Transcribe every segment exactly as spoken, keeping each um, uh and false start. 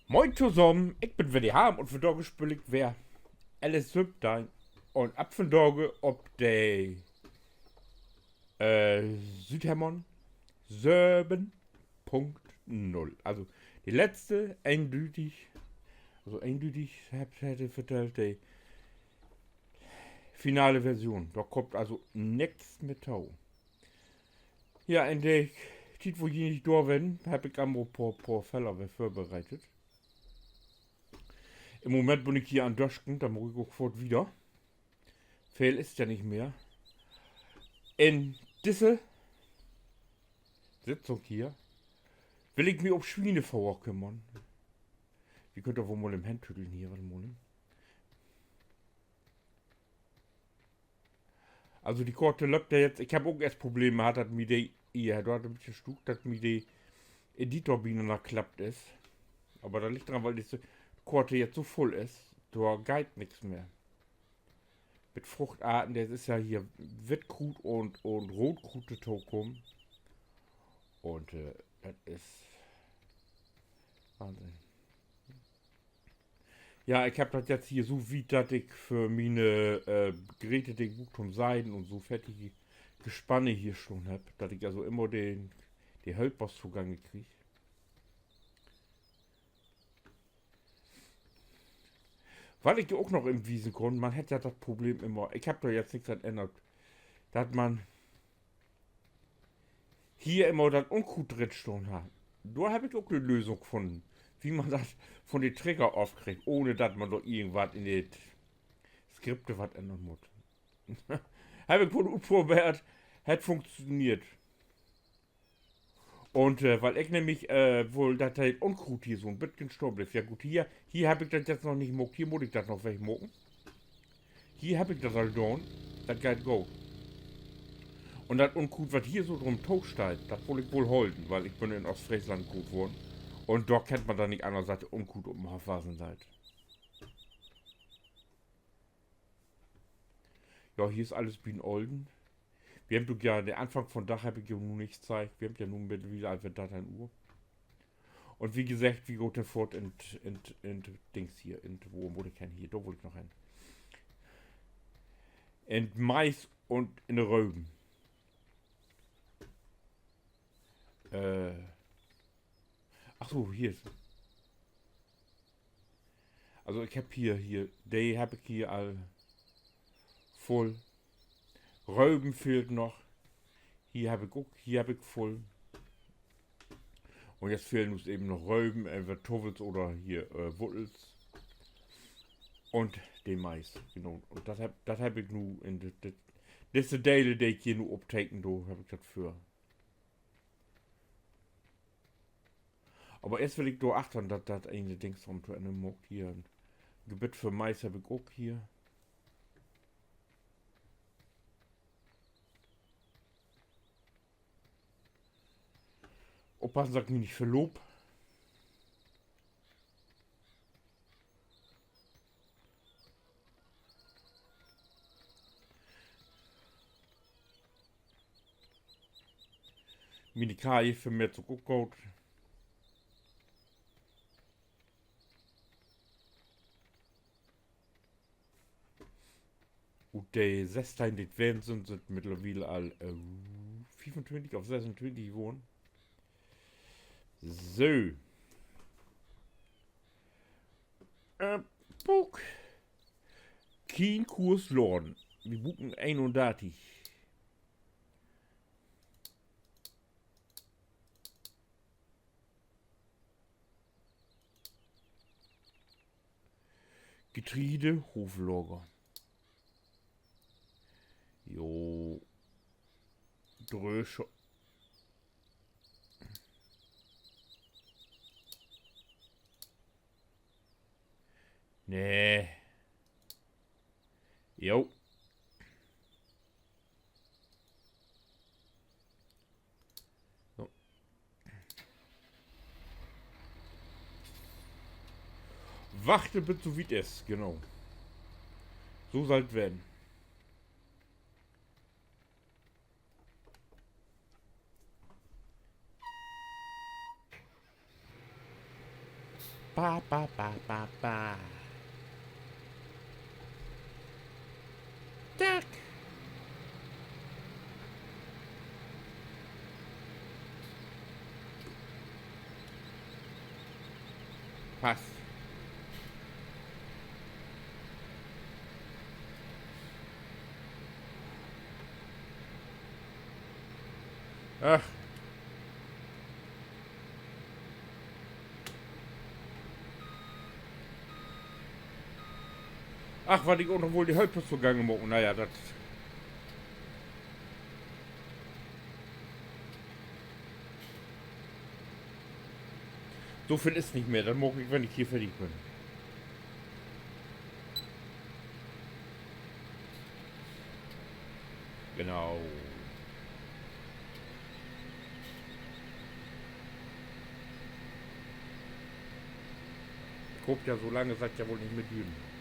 Moin tosamen, ik bün weer de Harm un vandage speel ik weer Alice Serpentine. Un ab vandage op de, äh, Südhämmer söven Punkt null. Also, de letzte, eendüdig, also eendüdig, hebb, hebb ik vertellt, de finale Version. Dor kummt also nix mehr to. Ja, in de Tiet, wo ji nich dor ween, hebb ik al mal poor, poor Feller weer vörbereitet. In Moment bün ik hier an Dösken, denn mutt ik ok foort wieder. Veel is ja nich mehr. In disse Sitzung hier will ik mi op Swienefoer kümmern. Wi köönt doch woll mal even hentüdeln hier, wat mal. Also de Koort löppt ja jetzt, ik hebb ok eerst Probleme hatt, dat mi de, hier, dor hett en beten stuukt, dat mi de Editor binanner klappt is. Aver dat liggt doran, wiel de Koort jetzt so vull is, dor geiht nix mehr. Mit Fruchtarten, dat is ja hier Wittkruut un, un Rootkruut tokamen. Un, äh, dat is Wahnsinn. Ja, ik hebb dat jetzt hier so wiet, dat ik för miene, äh, Geräte, de ik bruuk to'n Seiden un so, fertige Gespanne hier stahn hebb, dat ik also immer de, de Hölpers togange krieg. Wat ik jo ok noch even wiesen kunn, man hett ja dat Problem immer, ik hebb dor jetzt nix an ännert, dat man hier immer dat Unkruut drin stahn harr. Dor hebb ik ok de Lösung funnen, wo man dat von de Trecker afkriggt, ahn dat man dor irgendwat in de Skripte wat ännern mutt. Hebb ik woll utprobeert, hett funktioneert. Un, äh, wiel ik nämlich, äh, wull, dat dat Unkruut hier so'n beten stahn blifft. Ja goot, hier, hier hebb ik dat jetzt noch nich maakt, hier mutt ik dat noch wegmaken. Hier hebb ik dat al daan, dat geiht goot. Un dat Unkruut, wat hier so drüm to steiht, dat wull ik woll holen, wiel ik bün in Oostfreesland groot worrn. Un dor kennt man dat nich anners, dat Unkruut op'n Hoff wassen deit. Ja, hier is allens bi'n Ollen. Wi hebbt ok ja, de Anfang von Dag hebb ik jo nu nich zeigt. Wi hebbt ja nu mittlerwiel al weer darteihn Uhr. Un wie geseggt, wi gaht denn foort in, in, in Dings hier, in, wo mutt ik hen hier? Dor wull ik noch hen. In Mais un in de Röven. Äh, ach so, hier is Also ik hebb hier, hier, de hebb ik hier al vull. Röven fehlt noch. Hier hebb ik ok, hier hebb ik vull. Un jetzt fehlen us even noch Röven, entweder Tuffels oder hier, äh, Wuttels. Un de Mais, genau. Un dat hebb, dat hebb ik nu in de, de, disse Delen, de ik hier nu opteken do, hebb ik dat vör. Aver eerst will ik dor achtern dat, dat ene Dings dor to Enn maakt hier. Gebitt för Mais hebb ik ok hier. Oppassen, dat ik mi nich verloop. Miene Kaje vermehrt sik ok goot. Ut de sössteihn, de 't ween sünd, sünd mittlerwiel al, äh, fiefuntwintig of sössuntwintig worrn. So. Äh, Book. Kien Kurs laden. Wi bruken eenundartig. Getreide, Hoflager. Jo. Drösche. Nee. Jo. So. Wachte, bit so wiet is, genau. So sall 't ween. Ba, ba, ba, ba, ba. Zack. Passt. Ach. Ach, wat ik ok noch wull de Hölpers togangen maken. Na ja, dat. So veel is nich mehr. Dat maak ik, wenn ik hier fertig bün. Genau. Ik hoop ja, so lang is dat ja woll nich mehr düren.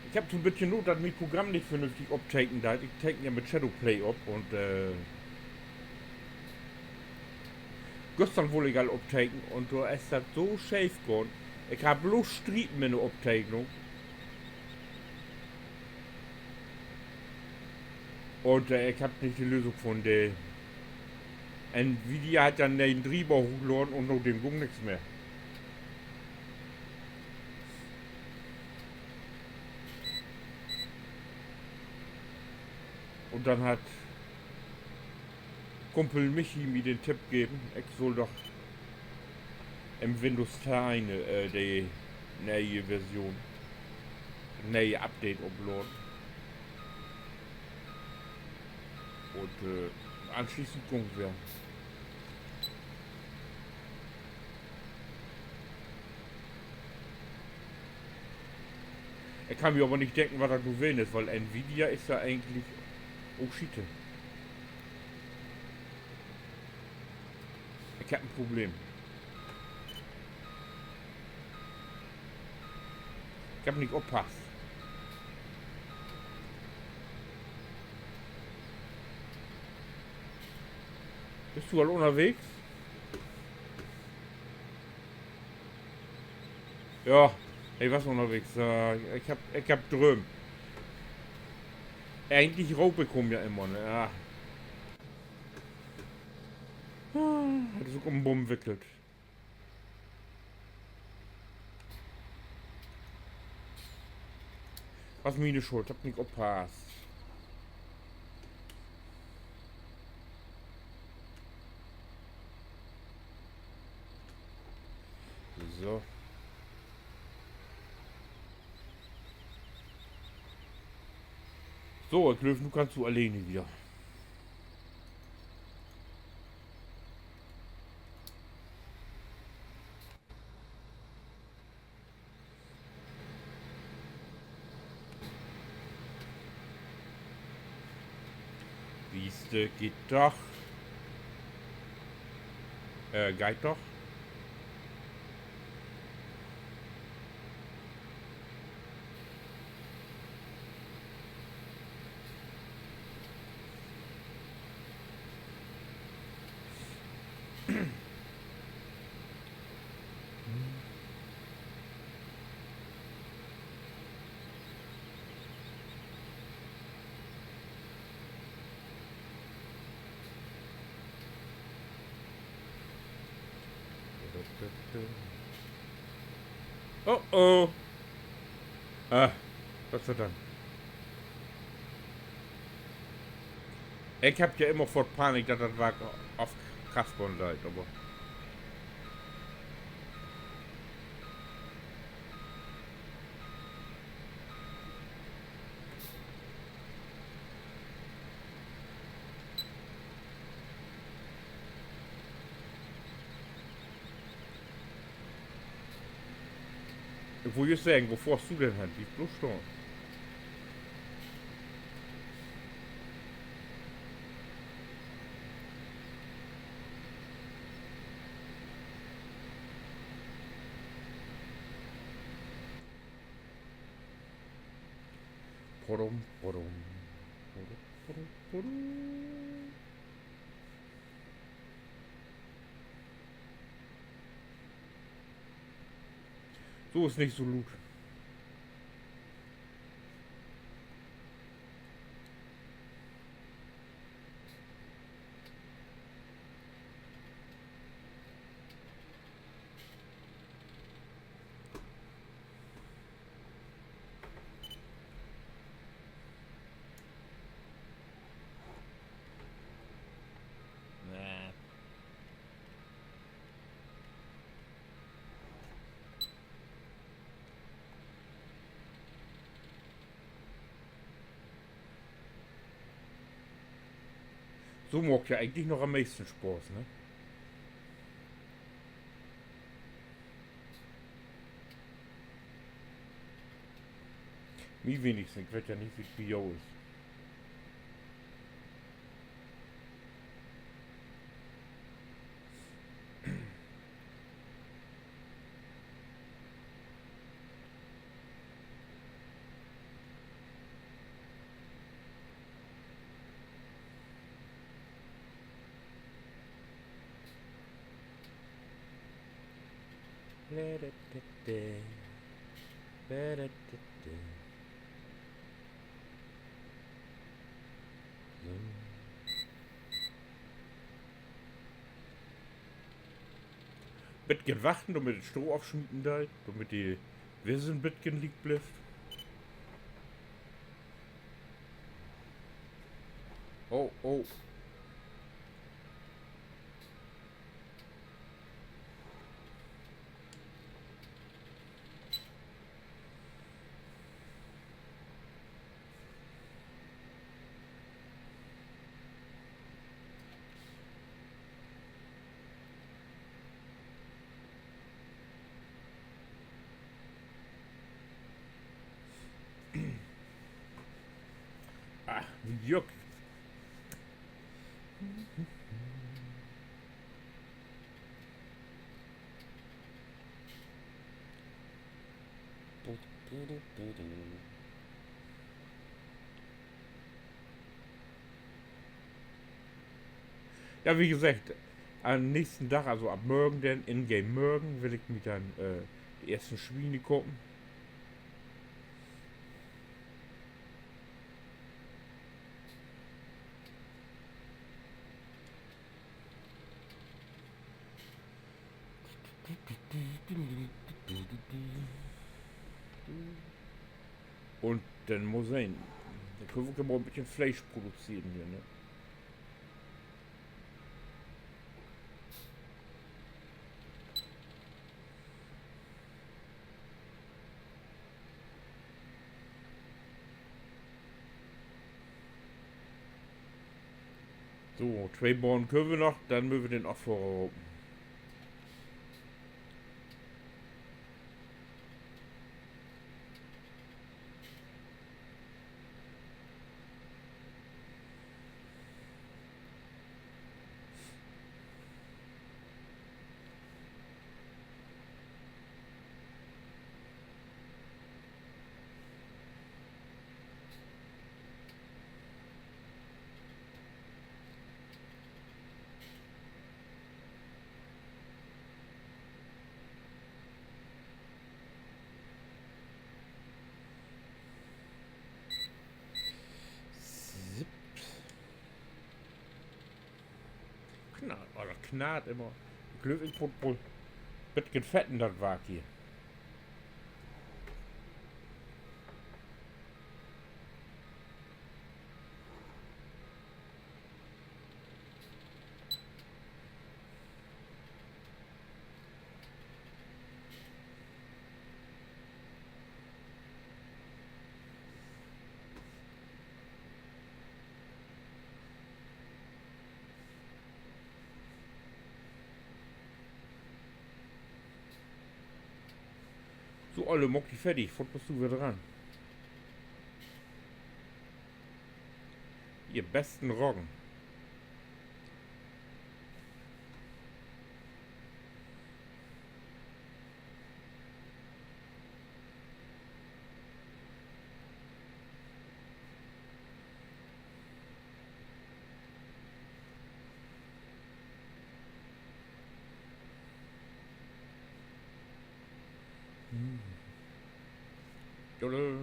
Ik heff so'n beten Noot, dat mien Programm nich vernünftig opteken deit. Ik teken ja mit Shadowplay op un, äh, güstern wull ik al opteken un dor is dat so scheef gahn. Ik harr bloots Striepen in de Optekenung. Un, äh, ik heff nich de Lösung funnen. De Nvidia hett ja en ne'en Driever hoochladen un na dem güng nix mehr. Un denn hett Kumpel Michi mi den Tipp geven, ik sull doch in Windows teihn, äh, de ne'e Version, ne'e Update opladen. Un, äh, anschließend güng 't weer. Ik kann mi aver nich denken, wat dat nu ween is, wiel Nvidia is ja egentlich ok Schiete. Ik heff en Problem. Ik heff nich oppasst. Büst du al ünnerwegens? Ja, ik was ünnerwegens. Äh, ik heff, ik heff dröömt. Egentlich roop ik hum ja immer, ne? Ja. Ah, dat is ok üm Bumm wickelt. Was miene Schuld, heff nich oppasst. So. So, ik glööv, nu kannst du alleen wieder. Siehste, geiht doch. Äh, geiht doch. Oh, oh. Ah, Gott sei Dank. Ik heff ja immer foort Panik, dat dat Wark afkaspern deit, aver Ik wull jüst seggen, wo fohrst du denn hen? Bliff blots stahn. Podum, podum. Podum, podum, podum. So is nich so luut. Nee. So maakt ja egentlich noch an'n meesten Spaaß, ne? Mi wenigstens, ik weet ja nich, wo 't bi jo is. Beten wachten, dormit dat Stroh afsmieten deit, dormit de Wiss en beten liek blifft. Oh, oh. Ah, Jück. Ja, wie geseggt, an'n nächsten Dag, also af morgen denn, ingame morgen, will ik mi denn, äh, de eersten Swien kopen. Un denn mal sehn. Denn köönt wi ok mal en beten Fleesch produzeren hier, ne? So, twee Bahnen köönt wi noch, denn mööt wi den Affohrer ropen. Knarrt, oh, dat knarrt immer. Ik glööv, ik mutt woll beten fetten, dat Wark hier. So, Olle, maak di fertig, foorts büst du weer dran. Hier, besten Roggen. Jodel.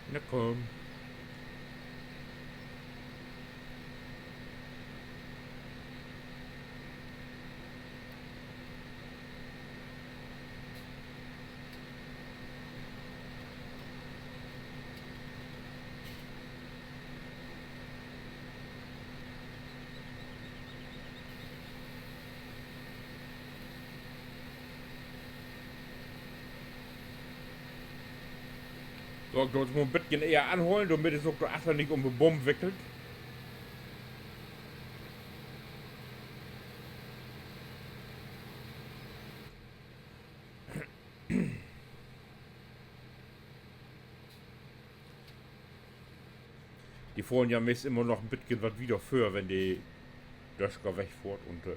Na komm. So, ik do dat mal en beten ehr anholen, dormit is ok de Achter nich üm de Boom wickelt. De fohren ja meist immer noch en beten wat wieder vör, wenn de Döscher wegfohrt un, äh,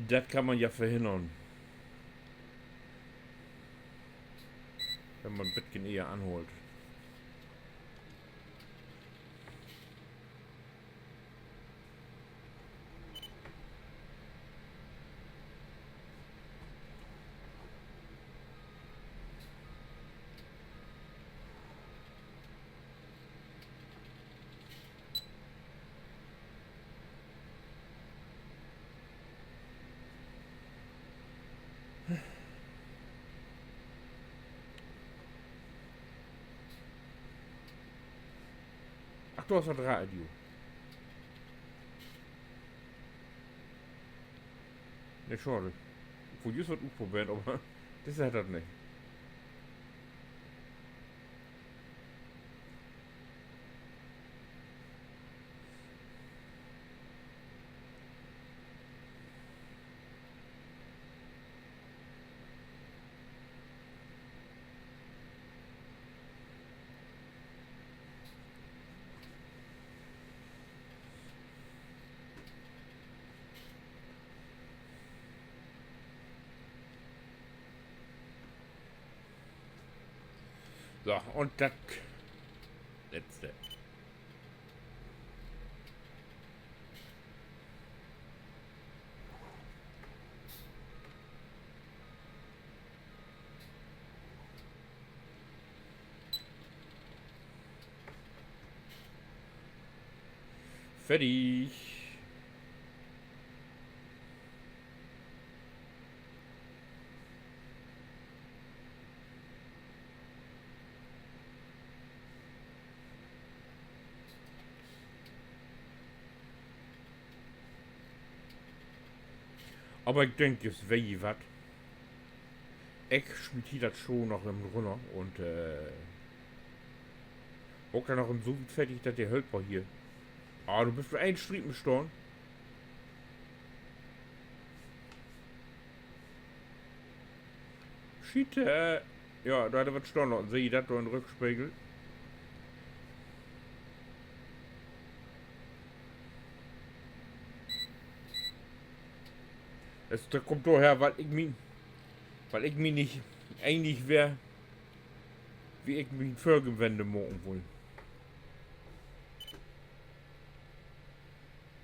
dat kann man ja verhinnern, wenn man en beten ehr anholt. Ach, dor is dat Radio. Nee, schaad. Ik wull jüst wat utproberen, aver dat is dat nich. So, un dat Letzte. Fertig. Aver ik denk, is, weet ji wat? Ik smiet hier dat Stroh noch even rünner un, äh, maak dat noch even so wiet fertig, dat de Hölper hier. Ah, du büst för een Striep mit stahn. Schiet, äh, ja, dor hett he wat stahn laten. Seht ji dat dor in'n Rückspegel? Dat, dat kummt dorher, wiel ik mi, wiel ik mi nich enig weer, wo ik mien Vörgewende maken wull.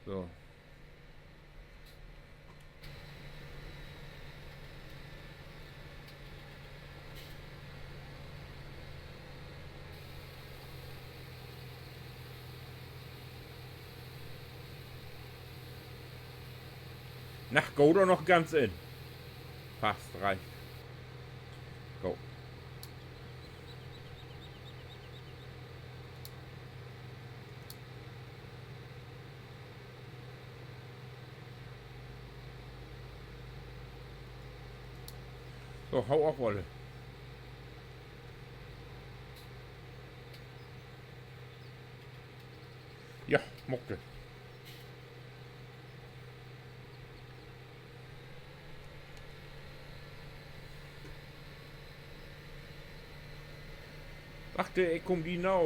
So. Na, gah dor noch ganz in. Passt, reckt. Go. So, hau af, Olle. Ja, maakt dat. Wacht, ik kumm di na.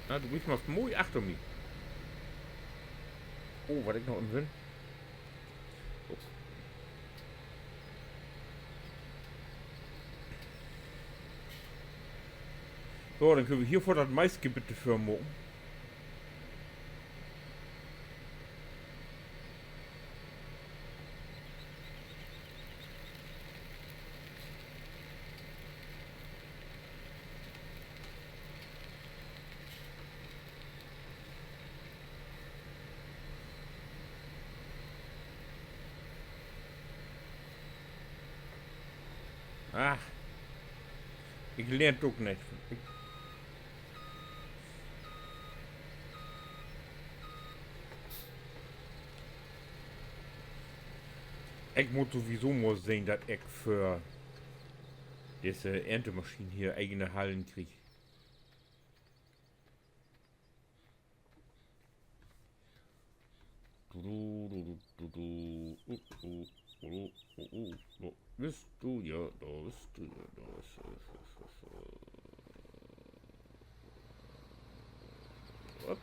Na, du bliffst mal mooi achter mi. Oh, wat ik noch in Win. So, denn köönt wi hier foort dat Maisgebiet vörmaken. Ach, ik lehr ok nich. Ik, ik mutt sowieso mal sehn, dat ik för disse Erntemaschien hier egene Hallen krieg. Du, du, du, du, du, du. Büst du ja, dor büst du ja, dor is, is, is, is, is, ups.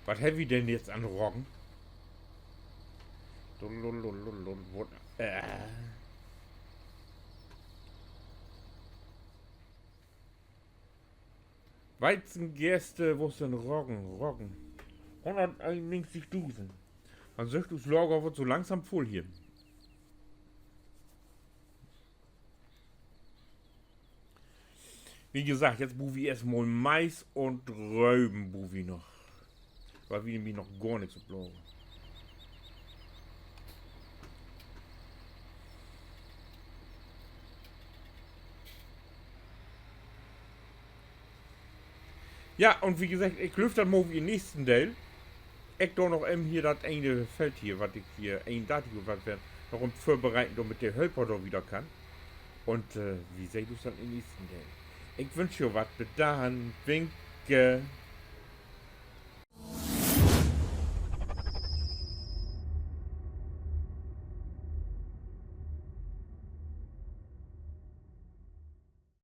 Wat hebbt wi denn jetzt an Roggen? Lulululul, wat, äh. Weizengerste, wo sünd Roggen? Roggen. Hunnerteenunnegentigdusend. Man süht, us Lager word so langsam vull hier. Wie gesagt, jetzt buut wi eerstmal Mais un Röven buut wi noch. Wiel wi nämlich noch gor nix op Lager. Ja, un wie geseggt, ik glööv, dat maakt wi in'n nächsten Deel. Ik do noch even hier dat ene Feld hier, wat ik hier, eenundartig oder wat weer, noch üm vörbereiten, dormit de Hölper dor wieder kann. Un, äh, wi seht us denn in'n nächsten Deel. Ik wünsch jo wat, bet dann, winke.